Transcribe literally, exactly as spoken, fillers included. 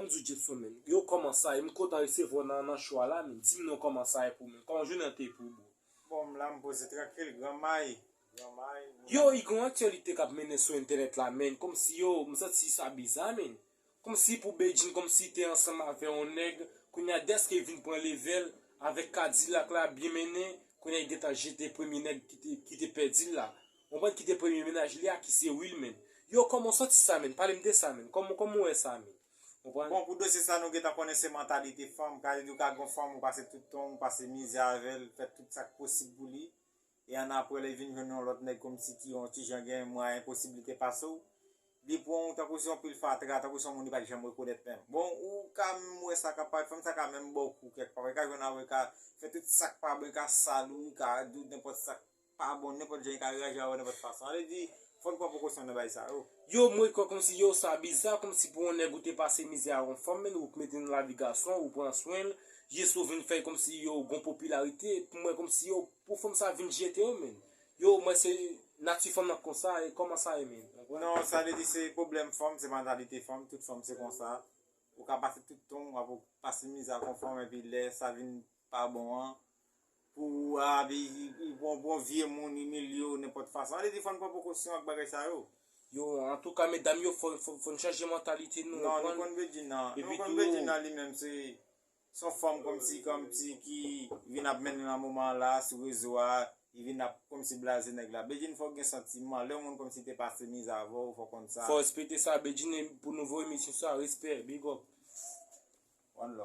Mwen di w, Jepson, men, yo, kòman sa ye? M kontan resevwa w nan, nan show a la, men. Di m non, kòman sa ye pou mwen? Kòman jounen an te ye pou ou, bro? Bon, m la, m poze trankil, granmay. Granmay. Yo, i gen yon aktyalite k ap mennen sou entènèt la, men. Kòmsi, yo, m santi sa biza, men. Kòmsi pou Bedjine, kòmsi te ansanm avè yon nèg, kounye a dèske vin pran level avèk Kadilak la, byen mennen, kounye a li gentan jete premye nèg ki te, ki te pèdi l la. Ou konprann, ki te premye mennaj li a, ki se Will, men. Yo, kòman w santi sa, men? Pale m de sa, men. Kòman, kòman w wè sa, men? Ou konprann? Bon, pou dosye sa, nou gentan konnen se mantalite fanm. Ka di w ka gen yon fanm, ou pase tout tan w, ou pase mizè avè l, fè tout sa k posib pou li. E annapre, lè l vin jwenn yon lòt nèg kòmsi ki yon ti jan gen mwayen posiblite pase w, li pran w tankou se yon pil fatra, tankou se yon moun li pa t janm rekonèt menm. Bon, ou ka menm wè sa k ap parèt, fanm sa ka menm ba w kou kèk pa, ou ka jwenn avè l, ka fè tout sa k pa bon, li ka sal ou, li ka di w nenpòt sa k pa bon, nenpòt jan, li ka reyaji avè w nenpòt fason. Sa vle di, fò n pran prekosyon nan bagay sa yo. Yo, mwen kwè kòmsi, yo, sa biza, kòmsi pou yon nèg ou te pase mizè a yon fanm, men ou mete nan lavi gason, ou pran swen l, jis ou vin fè kòmsi, yo, gon popilarite, pou mwen kòmsi, yo, pou fanm sa vin jete yo, men. Yo, mwen se nati fanm nan konsa, e kòman sa ye, men. Ou konprann? Non, sa vle di se pwoblèm fanm, se mantalite fanm, tout fanm se konsa. Ou ka pase tout tan w ap pase mizè ak yon fanm, epi lè sa vin pa bon an, pou a, epi, epi, bon, bon vye moun, imilye w nenpòt fason. Sa vle di fò n pran prekosyon ak bagay sa yo. Yo, antouka, medam yo, fò, fò, fò n chanje mantalite nou, Non, nou konprann? konn Bedjine nan. Epi Nou konn tou- Bedjine nan li menm, se se yon fanm kòmsi, kòmsi ki vin ap mennen nan moman an la, sou rezo a, li vin ap kòmsi blaze nèg la. Bedjine fòk gen santiman. Lè yon moun kòmsi te pase mizè avè w, fò w konn sa. Fò respekte sa, Bedjine, pou nouvo emisyon sa, respè, big up. One love.